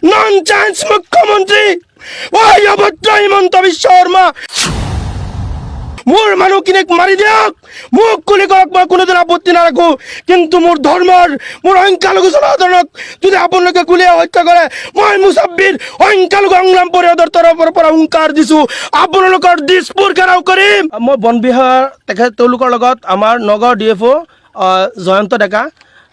Non chance মুখ্যমন্ত্ৰী, ঐ অভদ্ৰ হিমন্ত বিশ্ব শৰ্মা, মোৰ মানুহখিনিক মাৰি দিয়ক, মোক গুলি কৰক, মই কোনোদিন আপত্তি নাৰাখোঁ। কিন্তু মোৰ ধৰ্মৰ, মোৰ সংখ্যালঘু জনসাধাৰণক যদি আপোনালোকে গুলীয়াই হত্যা কৰে, মই মুছাব্বিৰ সংখ্যালঘু সংগ্ৰাম পৰিষদৰ তৰফৰ পৰা হুংকাৰ দিছোঁ, আপোনালোকৰ দিছপুৰ ঘেৰাও কৰিম। মই বন বিভাগৰ তেখেত তেওঁলোকৰ লগত, আমাৰ নগাঁও ডিএফঅ' জয়ন্ত ডেকা,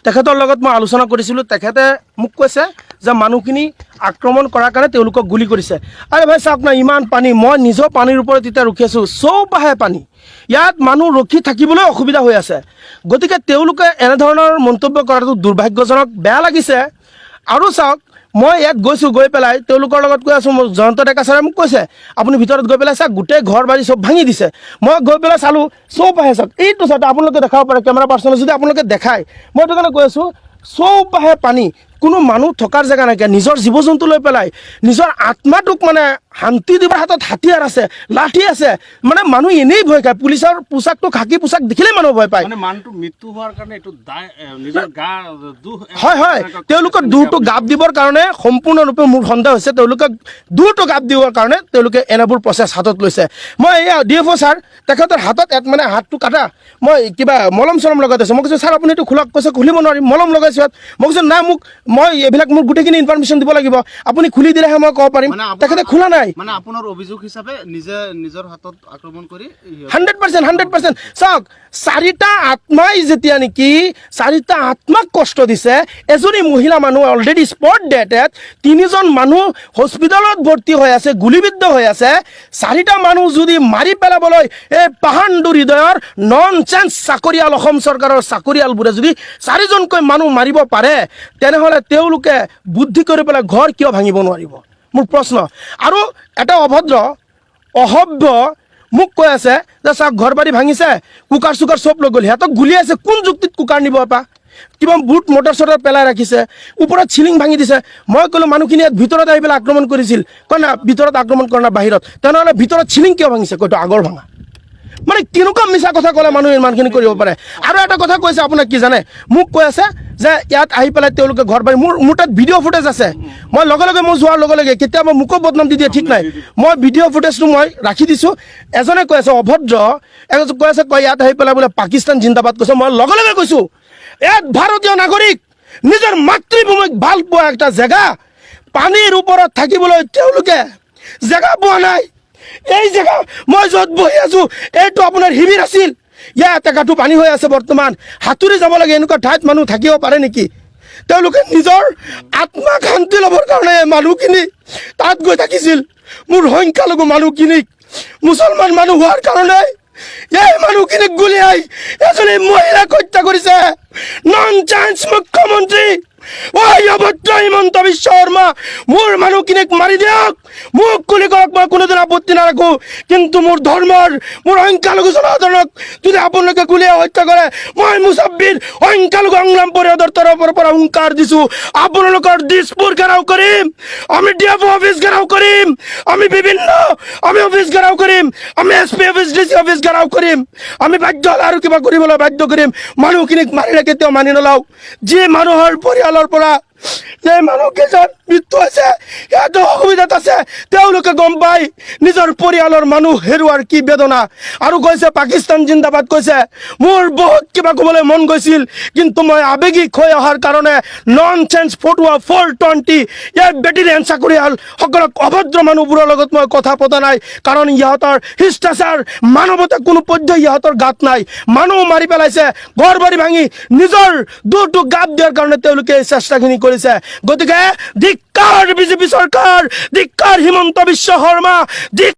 তেখেতৰ লগত মই আলোচনা কৰিছিলোঁ। তেখেতে মোক কৈছে যে মানুহখিনি আক্ৰমণ কৰাৰ কাৰণে তেওঁলোকক গুলি কৰিছে। আৰে ভাই, চাওক না, ইমান পানী, মই নিজৰ পানীৰ ওপৰত এতিয়া ৰখি আছোঁ। চৌপাশে পানী, ইয়াত মানুহ ৰখি থাকিবলৈ অসুবিধা হৈ আছে। গতিকে তেওঁলোকে এনেধৰণৰ মন্তব্য কৰাটো দুৰ্ভাগ্যজনক, বেয়া লাগিছে। আৰু চাওক, মই ইয়াত গৈছোঁ, গৈ পেলাই তেওঁলোকৰ লগত কৈ আছোঁ। মোক জয়ন্ত ডেকা ছাৰে মোক কৈছে, আপুনি ভিতৰত গৈ পেলাই চাওক, গোটেই ঘৰ বাৰী চব ভাঙি দিছে। মই গৈ পেলাই চালোঁ, চৌপাশে চাওক, এইটো চাওক, আপোনালোকে দেখাব পাৰে, কেমেৰা পাৰ্চনে যদি আপোনালোকে দেখায়। মই এইটো কাৰণে কৈ আছোঁ, চৌপাশে পানী, কোনো মানুহ থকাৰ জেগা নাইকিয়া। নিজৰ জীৱ জন্তু লৈ পেলাই নিজৰ আত্মাটোক মানে শান্তি দিবৰ হাতত হাতিয়াৰ আছে, লাঠি আছে, মানে মানুহ এনেই ভয় খায়। পুলিচৰ পোচাকটো, খাকী পোচাক দেখিলেই মানুহ ভয় পায়। মানে মানুহটো মৃত্যু হোৱাৰ কাৰণে এইটো দায় নিজৰ গা দুখ হয়, তেওঁলোকৰ দূৰটো গাপ দিবৰ কাৰণে সম্পূৰ্ণৰূপে মোৰ সন্দেহ হৈছে, তেওঁলোকক দূৰটো গাপ দিবৰ কাৰণে তেওঁলোকে এনেবোৰ প্ৰচেছ হাতত লৈছে। মই এয়া ডিএফঅ' ছাৰ, তেখেতৰ হাতত ইয়াত মানে হাতটো কাটা, মই কিবা মলম চলম লগাই দিছোঁ। মই কৈছোঁ, ছাৰ, আপুনি এইটো খোলক। কৈছে, খুলিব নোৱাৰিম, মলম লগাইছোঁ ইয়াত। মই কৈছোঁ, নাই, মোক মই এইবিলাক মোৰ গোটেইখিনি ইনফৰমেশ্যন দিব লাগিব, আপুনি খুলি দিলেহে মই ক'ব পাৰিম। মানে তেখেতে খোলা নাই। মানে আপোনাৰ অভিযোগ হিচাপে নিজে নিজৰ হাতত আক্ৰমণ কৰি 100%, 100%। চাওক, চাৰিটা আত্মাই যেতিয়া নেকি চাৰিটা আত্মাক কষ্ট দিছে, এজনী মহিলা মানুহ অলৰেডি স্পট ডেথ, তিনিজন মানুহ হস্পিটেলত ভৰ্তি হৈ আছে, গুলীবিদ্ধ হৈ আছে। চাৰিটা মানুহ যদি মাৰি পেলাবলৈ এই পাষণ্ড হৃদয়ৰ নন চেন্স চাকৰিয়াল, অসম চৰকাৰৰ চাকৰিয়ালবোৰে যদি চাৰিজনকৈ মানুহ মাৰিব পাৰে, তেনেহ'লে তেওঁলোকে বুদ্ধি কৰি পেলাই ঘৰ কিয় ভাঙিব নোৱাৰিব, মোৰ প্ৰশ্ন। আৰু এটা অভদ্ৰ অসভ্য মোক কৈ আছে যে চাওক, ঘৰ বাৰী ভাঙিছে, কুকাৰ চুকাৰ চব লৈ গ'ল। সিহঁতক গুলিয়াইছে, কোন যুক্তিত কুকাৰ নিব পা? কিবা বুট মটৰ চটৰ পেলাই ৰাখিছে, ওপৰত চিলিং ভাঙি দিছে। মই ক'লোঁ, মানুহখিনি ইয়াত ভিতৰত আহি পেলাই আক্ৰমণ কৰিছিল? কয়, না, ভিতৰত আক্ৰমণ কৰা নাই, বাহিৰত। তেনেহ'লে ভিতৰত চিলিং কিয় ভাঙিছে? কয়তো আগৰ ভাঙা। মানে কেনেকুৱা মিছা কথা ক'লে মানুহে ইমানখিনি কৰিব পাৰে? আৰু এটা কথা কৈছে আপোনাক, কি জানে, মোক কৈ আছে যে ইয়াত আহি পেলাই তেওঁলোকে ঘৰ বাৰী, মোৰ তাত ভিডিঅ' ফুটেজ আছে। মই লগে লগে, মই যোৱাৰ লগে লগে, কেতিয়াবা মোকো বদনাম দি দিয়ে ঠিক নাই, মই ভিডিঅ' ফুটেজটো মই ৰাখি দিছোঁ। এজনে কৈ আছে, অভদ্ৰ এজন কৈ আছে, কয় ইয়াত আহি পেলাই বোলে পাকিস্তান জিন্দাবাদ কৈছে। মই লগে লগে কৈছোঁ, ইয়াত ভাৰতীয় নাগৰিক, নিজৰ মাতৃভূমিক ভাল পোৱা এটা জেগা, পানীৰ ওপৰত থাকিবলৈ তেওঁলোকে জেগা পোৱা নাই। এই জেগা মই য'ত বহি আছো, এইটো আপোনাৰ শিবিৰ আছিল। ইয়াত এগাঁঠু পানী হৈ আছে বৰ্তমান, সাঁতুৰি যাব লাগে। এনেকুৱা ঠাইত মানুহ থাকিব পাৰে নেকি? তেওঁলোকে নিজৰ আত্মাক শান্তি ল'বৰ কাৰণে এই মানুহখিনি তাত গৈ থাকিছিল। মোৰ সংখ্যালঘু মানুহখিনিক, মুছলমান মানুহ হোৱাৰ কাৰণে এই মানুহখিনিক গুলিয়াই এজনী মহিলাক হত্যা কৰিছে। নন চান্স মুখ্যমন্ত্ৰী, ঐ অভদ্ৰ হিমন্ত বিশ্ব শৰ্মা, মোৰ মানুহখিনিক মাৰি দিয়ক, মোক গুলি কৰক, মই কোনোদিন আপত্তি নাৰাখোঁ। কিন্তু মোৰ ধৰ্মৰ, মোৰ সংখ্যালঘু জনসাধাৰণক যদি আপোনালোকে গুলিয়াই হত্যা কৰে, মই মুছাব্বিৰ সংখ্যালঘু সংগ্ৰাম পৰিষদৰ তৰফৰ পৰা হুংকাৰ দিছোঁ, আপোনালোকৰ দিছপুৰ ঘেৰাও কৰিম। আমি ডিএফঅ' অফিচ ঘেৰাও কৰিম, আমি বিভিন্ন আমি অফিচ ঘেৰাও কৰিম, আমি SP office, DC office ঘেৰাও কৰিম। আমি বাধ্য হ'লে আৰু কিবা কৰিবলৈ বাধ্য কৰিম। মানুহখিনিক মাৰিলে কেতিয়াও মানি নলওঁ। যি মানুহৰ পৰিয়ালৰ পৰা যে মানুহকেইজন মৃত্যু হৈছে, সিহঁতে অসুবিধাত আছে, তেওঁলোকে গম পায় নিজৰ পৰিয়ালৰ মানুহ হেৰুৱাৰ কি বেদনা। আৰু কৈছে পাকিস্তান জিন্দাবাদ কৈছে। মোৰ বহুত কিবা ক'বলৈ মন গৈছিল, কিন্তু মই আৱেগিক হৈ অহাৰ কাৰণে নন চেন্স ফটুৱা 420 ইয়াৰ বেটেলিয়ন চাকৰিয়ালসকলক, অভদ্ৰ মানুহবোৰৰ লগত মই কথা পতা নাই। কাৰণ ইহঁতৰ শিষ্টাচাৰ, মানৱতা কোনো পধ্যে ইহঁতৰ গাত নাই। মানুহ মাৰি পেলাইছে, ঘৰ বাৰী ভাঙি নিজৰ দূৰটো গাপ দিয়াৰ কাৰণে তেওঁলোকে এই চেষ্টাখিনি কৰিছে। গতিকে ধিক্কাৰ বিজেপি চৰকাৰ, ধিক্কাৰ হিমন্ত বিশ্ব শৰ্মা, ধিক্কাৰ।